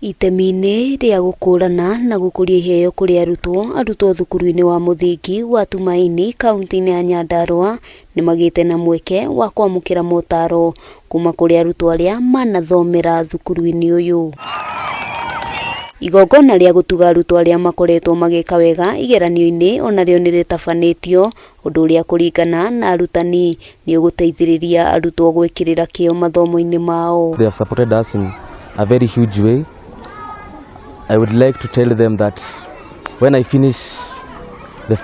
Itemi-inĩ rĩa gũkũũrana na gũkũria iheo kũrĩ arutwo, arutwo thukuru-inĩ wa mũthingi wa Tumaini kauntĩ-inĩ ya Nyandarua nĩ magĩte na mweke wa kwamũkĩra motaro kuma kũrĩ arutwo arĩa manathomera thukuru-inĩ ũyũ. Igongona rĩa gũtuga arutwo arĩa makoretwo magĩka wega igeranio-inĩ onarĩo nĩ rĩtabanĩtio, ũndũ ũrĩa kũringana na arutani nĩ ũgũteithĩrĩria arutwo gwĩkĩrĩra kĩo mathomo-inĩ mao. They have supported us in a very huge way. I would like to tell them that when I finish the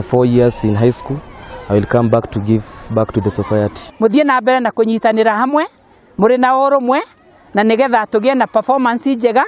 4 years in high school, I will come back to give back to the society. Muthie na mbere na kunyitanira hamwe muri na urumwe, na nigetha tugie na performance njega,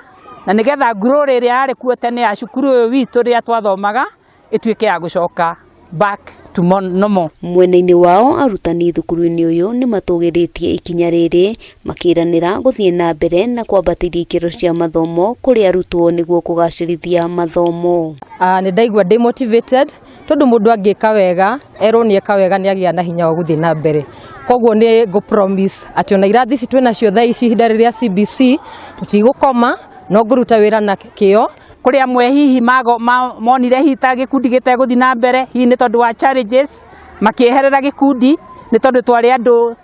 na nigetha glory ĩrĩa yarĩ kuo tene ya cukuru ũyũ witũ rĩrĩa twathomaga ĩtuĩke ya gũcoka back to normal. Mwena-inĩ wao, arutani thukuru-inĩ ũyũ nĩ matũgĩrĩtie ikinya rĩrĩ, makĩranĩra gũthiĩ na mbere na kwambatĩria ikĩro cia mathomo kũrĩ arutwo nĩguo kũgacĩrithia mathomo. Nĩ ndaigua ndĩ motivated, tondũ mũndũ angĩka wega, erwo nĩ eka wega, nĩ agĩa na hinya wa gũthiĩ na mbere. Koguo nĩ ngũ promise atĩ ona irathi ici twĩ nacio thaa ici, ihinda rĩrĩa CBC, tũtigũkoma, no ngũruta wĩra na kĩo. Kũrĩ amwe hihi mago monire hihi ta gĩkundi gĩtegũthiĩ na mbere, hihi nĩ tondũ wa challenges, makĩeherera gĩkundi, nĩ tondũ twarĩ andũ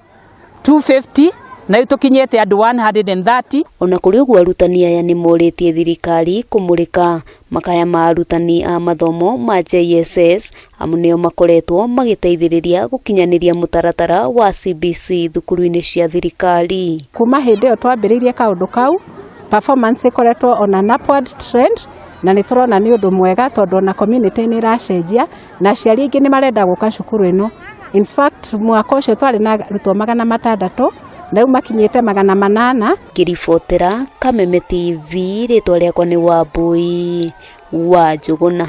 250 na rĩu tũkinyĩte andũ 130. Ona kũrĩ ũguo, arutani aya nĩ morĩtie thirikari kũmũrĩka makaya ma arutani a mathomo ma JSS, amu nĩo makoretwo magĩteithĩrĩria gũkinyanĩria mũtaratara wa CBC thukuru-inĩ cia thirikari. Kuma hĩndĩ ĩyo twambĩrĩirie kaũndũ kau, performance ĩkoretwo on an upward trend, na nĩ tũrona nĩ ũndũ mwega, tondũ ona community nĩ ĩracenjia na aciari aingĩ nĩ marenda gũka cukuru ĩno. In fact, mwaka ũcio twarĩ na arutwo 600, na rĩu makinyĩte 800. Ngĩribotera Kameme TV, rĩtwa rĩakwa nĩ Wambui wa Njũgũna.